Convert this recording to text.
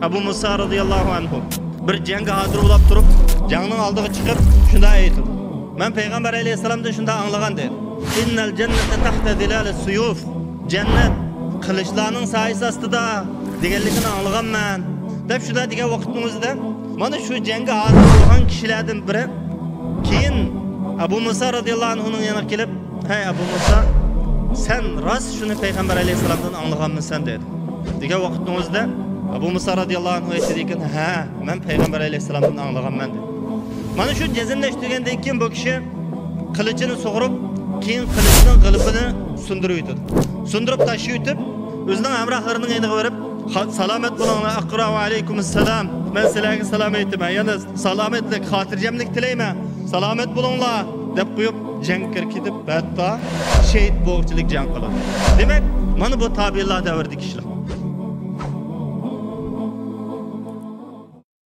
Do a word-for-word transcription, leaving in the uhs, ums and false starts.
ئەبۇ مۇسا رازىياللاھۇ ئەنھۇ بىر جەڭگە ھازىر بولاپ تۇرۇپ، جەڭنىڭ ئالدىغا چىقىپ، شۇنداق ئېيتىدۇ، مەن پەيغەمبەر ئەلەيھىسسالامدىن شۇنداق ئاڭلىغان دەيدۇ، «ئىننەل جەننەتە تەھتە زىلالىس سۇيۇف، جەننەت قىلىچلارنىڭ سايىسى ئاستىدا» دېگەنلىكىنى ئاڭلىغانمەن، دەپ شۇنداق دېگەن ۋاقىتنىڭ ئۆزىدە، مانا شۇ جەڭگە ھازىر بولغان كىشىلەردىن بىرى كېيىن ئەبۇ مۇسا رازىياللاھۇ ئەنھۇنىڭ يېنىغا كېلىپ، «ھەي ئەبۇ مۇسا، سەن راست شۇنى پەيغەمبەر ئەلەيھىسسالامدىن ئاڭلىغانمىسەن؟» دەيدۇ. دېگەن ۋاقىتنىڭ ئۆزىدە ئەبۇ مۇسا رازىياللاھۇ ئەنھۇ ئېيتىدىكەن، «ھە، مەن پەيغەمبەر ئەلەيھىسسالامدىن ئاڭلىغانمەن» دېدى. مانا شۇ جەزملەشتۈرگەندىن كېيىن بۇ كىشى قىلىچىنى سۇغۇرۇپ، كېيىن قىلىچنىڭ غىلىپىنى سۇندۇرۇۋېتىدۇ. سۇندۇرۇپ تاشلىۋېتىپ، ئۆزىنىڭ ھەمراھلىرىنىڭ يېنىغا بېرىپ، «خا-، سالامەت بولۇڭلار، ئەقرا ۋە ئەلەيكۇمۇسسالام. مەن سىلەرگە سالام ئېيتىمەن. يەنە سالامەتلىك، خاتىرجەملىك تىلەيمەن. سالامەت بولۇڭلار» دەپ قويۇپ، جەڭگە كىرىپ كېتىپ، ھەتتا شېھىت بولغۇچىلىك جەڭ قىلىدۇ. دېمەك، مانا بۇ تابىئىنلار دەۋرىدىكى كىشىلەر.